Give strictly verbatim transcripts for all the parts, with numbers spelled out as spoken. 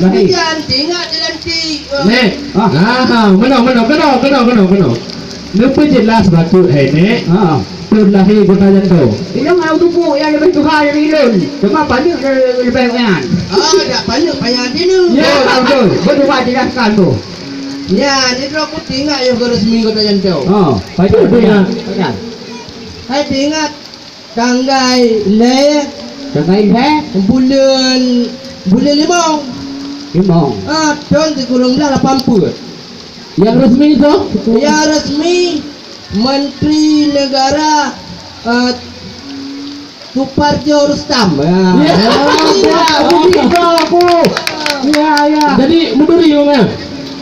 Lahé. Jan, teuingat di lantik. Nek. Ah. Ah, meunoe, meunoe, keunoe, keunoe, keunoe, keunoe. Neupeujeulaih bacut hai, Nek. Ah. Thôn lahé Kota Janto. Ilôn hana teupeu nyang leubeh tuha dari ilôn. Cuma paneuk le-, leubeh nyan. Ah, dak paneuk payah dinu. Ya, betul. Betul, Pak, jelaskan tu. Ya, di droe ku teuingat yoh keu resmi Kota Janto. Oh, paneuk teuingat. Hai teuingat. Tanggai lhèe. Tanggai lhèe? Buleuen, buleuen limong. Limong. Ah, thôn sikureueng blaih lapan peuet. Nyang resmi tu? Nyang resmi Menteri Negara, ah, Suparjo Rustam. Ya. Ya, ya, ya, aku. Ya, ya. Jadi, meuduri, Bang, ya?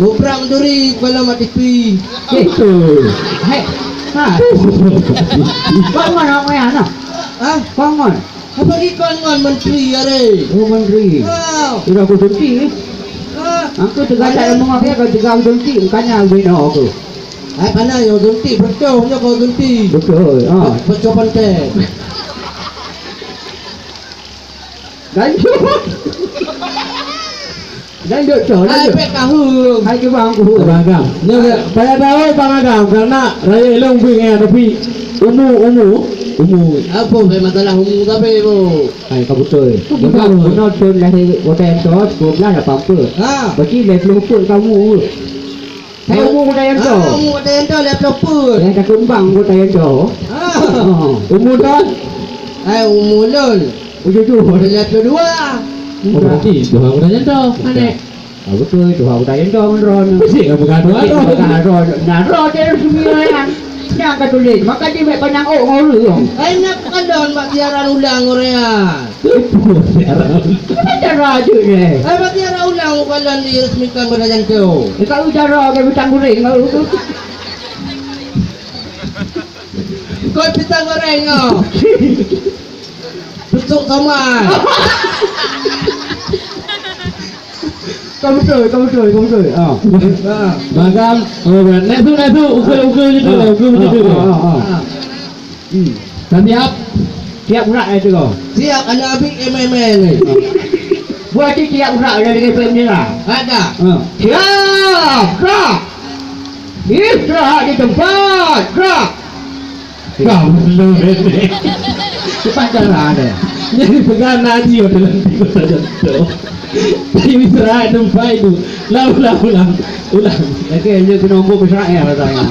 Gobrak meuduri, kalau mati pi. Betul. Hai. Ha. Bangun awak ya, nah. Hah? Bangun. Apa lagi kon ngon menteri, are? Oh, menteri. Ha. Sudah aku suntik, eh. Ha. Aku teuga tak ngomong apa, kau teuga aku suntik, bukannya aku bina aku. Hai, pandai, yang suntik, betul, punya kau suntik. Betul, ha. Betul, pantai. Lanjut. Lanjut, Cok, hai, lanjut. Pek tahu. Hai, ke Bang, ku. Abang Agam. Nyoe, payah tahu, Bang Agam, karena raya ilong bui ngan, tapi umu, umu, umu. Apa, pek masalah umu tapi, Bu? Hai, ka beutôi. Beutôi. Bunoe, bunoe thôn lahé Kota Janto, sikureueng blaih lapan peuet. Ha. Berarti lhèe ploh peuet kamoe. Hai, umu Kota Janto. Ah, umu Kota Janto lhèe ploh peuet. Nyang takeumbang Kota Janto. Ah. Oh. Umu thôn? Hai, umu lôn. Uju tu. Lhèe ploh dua. Oh, berarti tuha Kota Janto, aneuk. Ah, beutôi, tuha Kota Janto ngon droe. Cit ka peugah tuha droe. Peugah droe. Nah, droe dia semua ya. Nyang ka tuléh, maka dia mek pandang ôk ngon ureueng. Hai, nak bukan daun bak siaran ulang, Korea. Itu siaran. Apa cara aja ni? Hai, bak siaran ulang, bukan daun diresmikan Kota Janto. Eh, kau cara ke pisang goreng, kau. Kau pisang goreng, kau. Besok sama. Ka beutôi, ka beutôi, ka beutôi. Ha. Ha. Bagam, oh, nesu, nesu, ukeue, ukeue je tu, ha, ukeue je tu. Ha, ha, ha. Hmm. Dah siap? Siap gerak, eh, tu kau. Siap, aneuk abi M M L ni. Buat cit siap gerak dari P M Nira. Ada. Ha. Siap, gerak. Istirahat di tempat, gerak. Kau belum ini. Cepat cara ada. Jadi pegang nadi dalam tiga saja tu. Tapi Israel tempat itu. Ulang, ulang, ulang. Ulang. Okey, dia kena umbuk Israel katanya.